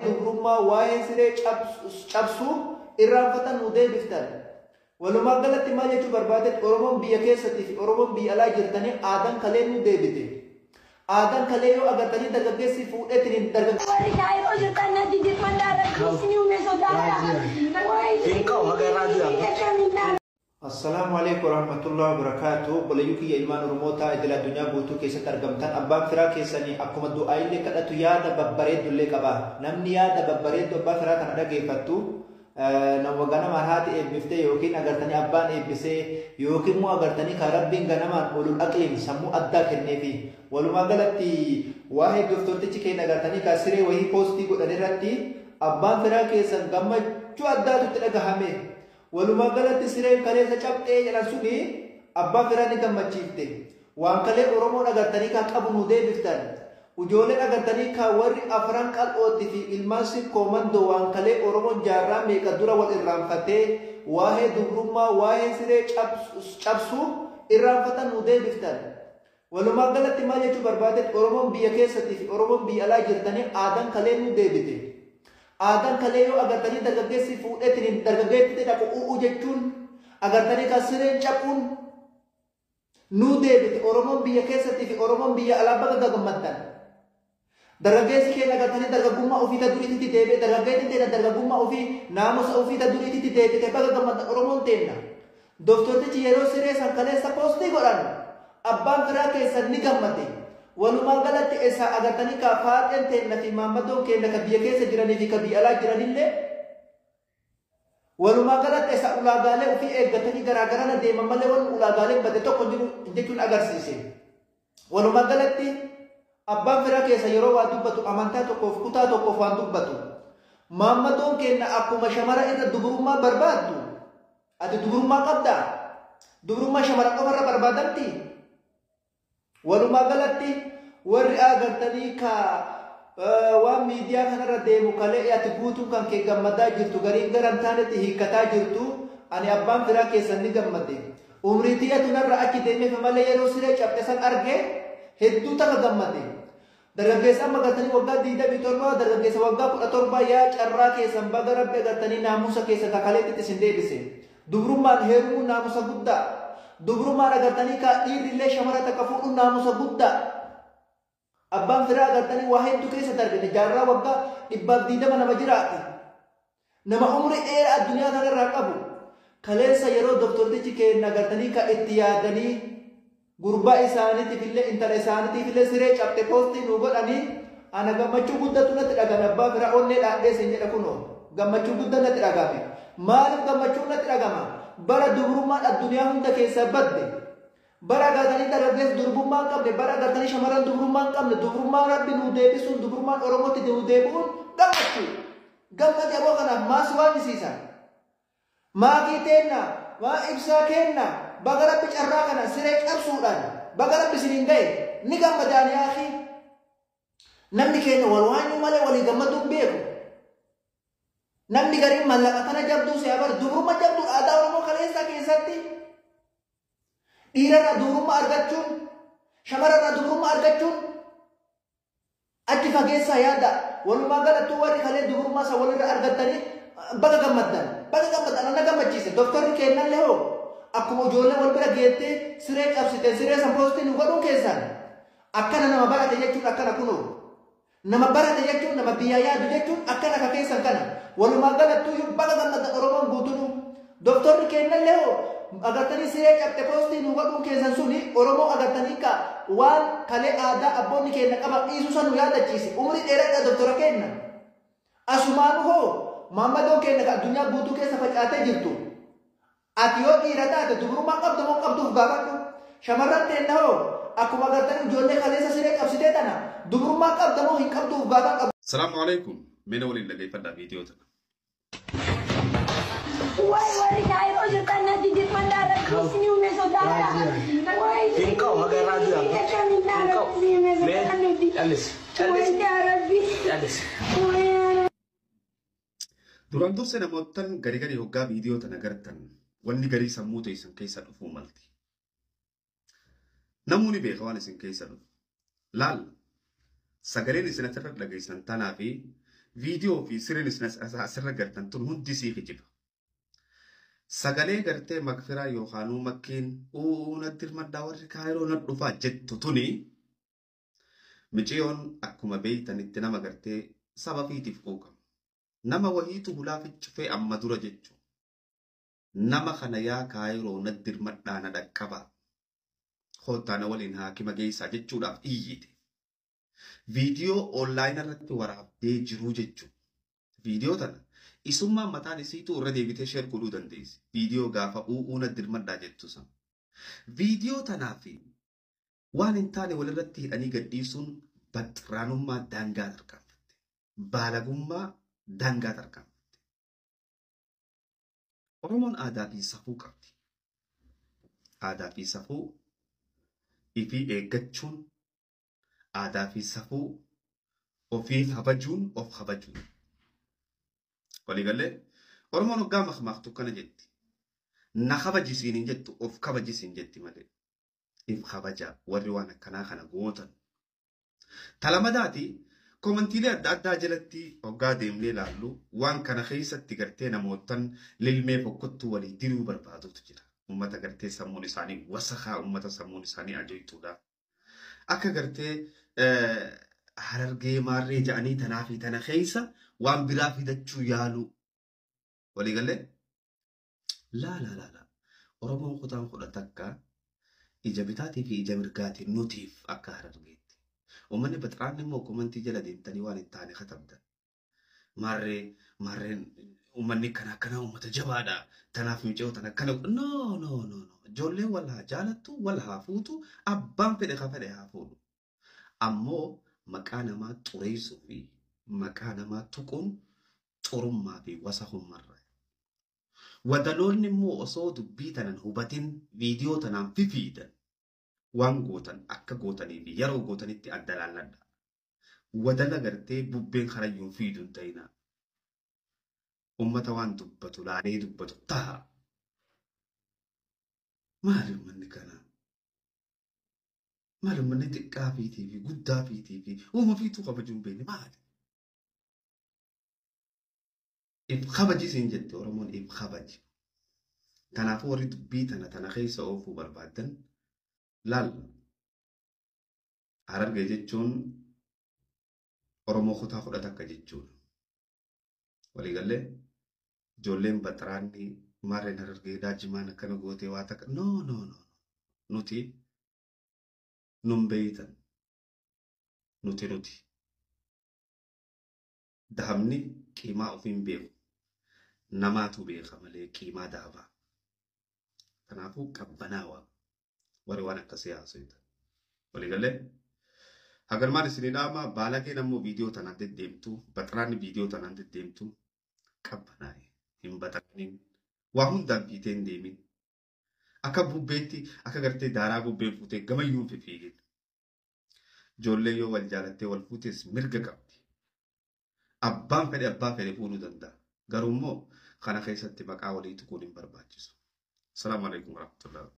Dubrummaa, waa'ee siree cabsuu irraanfatan nu deebiftan. Walumaa galatti maal jechuu barbaadetti, Oromoon biyya keessattii fi Oromoon biyya alaa jirtanii, aadaan kalee nu deebite. Aadaan kalee yoo agartanii dargaggeessi fuudheetiin dargaggeessi. Warri kaayiroo jirtan natti dirmadhaa, rabbi isinii uume sodaadha. Hin ka'u haga irraa jira. Assalaamu alaikum warahmatullahi wabarakatuh. Obboleeyyuu kiyya, ilmaan Oromootaa idil addunyaa guutuu keessatti argamtan, abbaan firaa keessanii akkuma du'aa illee kadhatu yaada babbareeddullee qaba. Namni yaada babbareeddu abbaa firaa kana dhageeffattu nama ganamaan haati eebbiftee yookiin agartanii abbaan eebbisee yookiin immoo agartanii kan Rabbiin ganamaan ulul aqliin sammuu addaa kenneefi. Walumaa galatti waa'ee doktortichi keenya agartanii kan siree wayii post godhan irratti abbaan firaa keessan gammachuu addaatu itti dhagahame. Walumaa galatti sireen kaleessa cabxee jedhan suni abbaa firaa ni gammachiifte. Waan kalee Oromoon agartanii kan qabu nu deebiftan. Ijoolleen agartanii kan warri Afran Qal'ootti fi ilmaan Sikkoo Mandoo waan kalee Oromoon jaarraa meeqa dura wal irraanfatee, waa'ee dubrummaa, waa'ee siree cabsuu irraanfatan nu deebiftan. Walumaa galatti maal jechuu barbaadetti, Oromoon biyya keessattii fi Oromoon biyya alaa jirtanii, aadaan kalee nu deebite. Aadaan kalee yoo agartanii dargaggeessi fuudheetiin dargaggeetti dhaqu u'u jechuun, agartanii kan sireen cabuun nu deebite. Oromoon biyya keessattii fi Oromoon biyya alaa baga gammaddan. Dargaggeessi keenya agartanii dargaggummaa ofii ta duriititti deebi'e, dargaggeettiin teenya dargaggummaa ofii, naamusa ofii ta duriititti deebite. Baga gammaddan, Oromoon teenna. Doktortichi yeroo siree san kaleessa post godhan abbaan firaa keessan ni gammade. Walumaa galatti eessa agartanii ka faaxeen teenna fi maammadoon keenya ka biyya keessa jiranii fi ka biyya alaa jiranillee walumaa galatti eessa ulaagaalee ofii eeggatanii garaagarana deeman malee wanni ulaagaaleen bade tokko jiru jechuun agarsiise. Walumaa galatti abbaan firaa keessa yeroo waa dubbatu amantaa tokkoof, kutaa tokkoof waan dubbatu. Maammadoon keenya akkuma shamara irra dubrummaa barbaaddu, ati dubrummaa qabdaa? Dubrummaa shamara qofarra barbaadamti? Walumaa galatti warri agartanii ka waan miidiyaa kanarra deemu kalee ati guutuun kan kee gammadaa jirtu, gariin gara hin taanetti hiikkataa jirtu, ani abbaan firaa keessan ni gammade. Umrii tiyyatu narra achi deemeef malee yeroo siree cabxe san arge hedduu takka gammade. Dargaggeessa amma agartanii waggaa 27, dargaggeessa waggaa 17, yaa carraa keessan, baga Rabbi agartanii naamusa keessa kakaleetti isin deebise. Dubrummaan heerumuun naamusa guddaa. Dubrummaan agartanii ka dhiirri illee shamara takka fuudhuun naamusa guddaa. Abbaan firaa agartanii waa hedduu keessa darbe, jaarraa waggaa 120 nama jiraate. Nama umrii dheeraa addunyaa kanarraa qabu. Kaleessa yeroo doktortichi keenya agartanii ka itti yaadanii gurbaa isaaniitiif illee intala isaaniitiif illee siree cabxe post nu godhanii, ana gammachuu guddatu natti dhagame. Abbaa firaa onnee dhaadhee sin jedha, kunoo gammachuu guddaa natti dhagame. Maaliif gammachuun natti dhagama? Bara dubrummaan addunyaa hunda keessa badde. Bara agartanii dargaggeessi durbummaa hin qabne, bara agartanii shamarran dubrummaa hin qabne, dubrummaan Rabbi nuu deebisuun, dubrummaan Oromootti nuu deebi'uun gammachuu. Gammadi aboo, kanaaf maas waan isiisa. Maakii teenna, maa ibsaa kenna, baga Rabbi carraa kana siree cabsuudhaan, baga Rabbi isiniin ga'e, ni gammadaan yaakii. Namni keenya wal waanyuu malee walii gammaduu hin beeku. Namni gariin mallaqa tana jabduu si'a bar dubrummaa jabduu aadaa Oromoo kaleessaa keessatti dhiirarraa dubrummaa argachuun, shamararraa dubrummaa argachuun achi fageessaa yaada. Walumaa galattuu warri kalee dubrummaa isa walirra argattanii baga gammaddan, baga gammaddan, ana gammachiise. Doktorri kennallee hoo akkuma ijoollee wal bira geettee siree cabsite, siree san post nu godhuun keessan akkana nama barate jechuun akkana kunoo. Nama barate jechuun, nama biyyaa yaadu jechuun akkana ka keessan kana. Walumaa galattuyyuu baga gammaddan, Oromoon guutunuu. Doktorri kennallee hoo agartanii siree cabxe post nu godhuun keessan suni Oromoo agartanii ka waan kalee aadaa abboonni keenya qaban dhiisuu san nu yaadachiise. Umurii dheeradha, doktora kenna. Asumaanu hoo maammadoon keenya ka addunyaa guutuu keessa facaatee jirtu. Ati yoo dhiira taate dubrummaa qabdu moo qabduuf gaafadhu. Shamarran teenna hoo akkuma agartanii ijoollee kaleessa siree cabsitee tana dubrummaa qabda moo hin qabduuf gaafadhu. Salaamu alaikum. Mee na waliin dhageeffadhaa viidiyoo tana. Wayi, warri kaayiroo jirtan natti dirmadhaa, rabbi isinii uume sodaadha. Hin ka'u haga irraa jira. Hin ka'u. Mee callis. Callis. Wayi rabbi. Callis. Wayi. Duraan dursee namootan garii garii hoggaa viidiyoo tana gartan wanni garii sammuu teessan keessa dhufuu malti. Namni beeka waan isin keessa dhufu. Laal, sagaleen isin asirra dhageessan tanaa fi Viidiyoo fi sireen isin asirra gartan tun hundi sii kijiba. Sagalee gartee makfiraa yookaanuu makkiin natti hirmaddaa warri Kaayiroo na dhufaa jettu tuni miciyoon akkuma beeytanitti nama gartee saba fiitiif quuqamu. Nama wahiitu hulaa ficcufee amma dura jechuudha. Nama kana yaa Kaayiroo natti hirmadhaa na dhaqqaba. Kottaa na waliin haakima geessaa jechuudhaaf iyyite. Viidiyoo onlaayinii irratti waraabdee jiruu jechuudha. Viidiyoo tana isummaan mataan isiitu irra deebitee sheer godhuu dandeessi. Viidiyoo gaafa u'uu natti hirmadhaa jettu sana. Viidiyoo tanaa fi waan hin taane walirratti hidhanii gadhiisuun baxxiraanummaa daangaa tarkaanfatte. Baalagummaa daangaa tarkaanfatte. Oromoon aadaa fi safuu qabdi. Aadaa fi safuu ifii eeggachuun aadaa fi safuu ofii kabajuun of kabajuun. Waliigallee Oromoon hoggaa makmaaktu kana jetti. Na kabajisiin hin jettu of kabajisiin jetti malee. If kabajaa warri waan akkanaa kana gootan. Talamadaati komantiilee adda addaa jalatti hoggaa deemnee ilaallu waan kana keessatti gartee namootan lilmee fokkottuu walii diruu barbaadutu jira. Uummata gartee sammuun isaanii wasakaa uummata sammuun isaanii ajoytuudha. Akka gartee Harargee maarree ja'anii tanaa fi tana keessa waan biraa fidachuu yaalu. Waliigallee? Laa laa laa laa. Oromoon kutaan 11 ija bitaatii fi ija mirgaatiin nutiif akka Harargeetti. Uummanni baxiraan immoo komantii jala deemtanii waan hin taane katabdan. Maarree maarreen uummanni kana akkanaa uummata jabaadha. Tanaaf micoo tana akkana. No no no no. Ijoolleen wal haa jaalattu wal haa fuutu abbaan fedhe ka fedhe haa fuudhu. Ammoo maqaa namaa xureessuu fi maqaa namaa tuquun xurummaa fi wasahummarra. Wadaloonni immoo osoo dubbii tanan hubatin viidiyoo tanaan fifiidan waan gootan akka gootanii fi yeroo gootanitti adda laalladha. Wadala gartee bubbeen karayyuun fiidu hin ta'inaa. Uummata waan dubbatu laalee dubbatu ta'a. Maali uummanni kanaa? Maali uummanni xiqqaa fiitii fi guddaa fiitii fi uuma fiituu kabajuu hin beekne maali? If kabajisiin jette Oromoon if kabaji. Kanaafuu warri dubbii tana tana keessa oofuu barbaadan laal. Harargee jechuun Oromoo kutaa 11 jechuudha. Waliigallee ijoolleen baxiraanni maarreen Harargee daajimaan akkana gootee waa takka no no no nuti nun beeytan nuti nuti. Dahabni qiimaa ofiin beeku. Namaatu beeka malee qiimaa dahabaa. Kanaafuu qabbanaawaa warri waan akkasii haasoftan. Waliigallee hagalmaan isinii dhaama baalageen ammoo viidiyoo tanaan deddeemtu baxiraanni viidiyoo tanaan deddeemtu qabbanaa'e hin baxiraaniin waa hundaan fiitee hin deemin. Akka bubbeetti akka gartee daaraa bubbeen fuutee gamayyuu fiigin. Ijoollee yoo wal jaalattee wal fuutes mirga qabdi. Abbaan fedhe abbaa fedhe fuudhuu danda'a. Garuu immoo kana keessatti maqaa walii tuquun hin barbaachisu. Assalaamu alaikum warahmatullahi.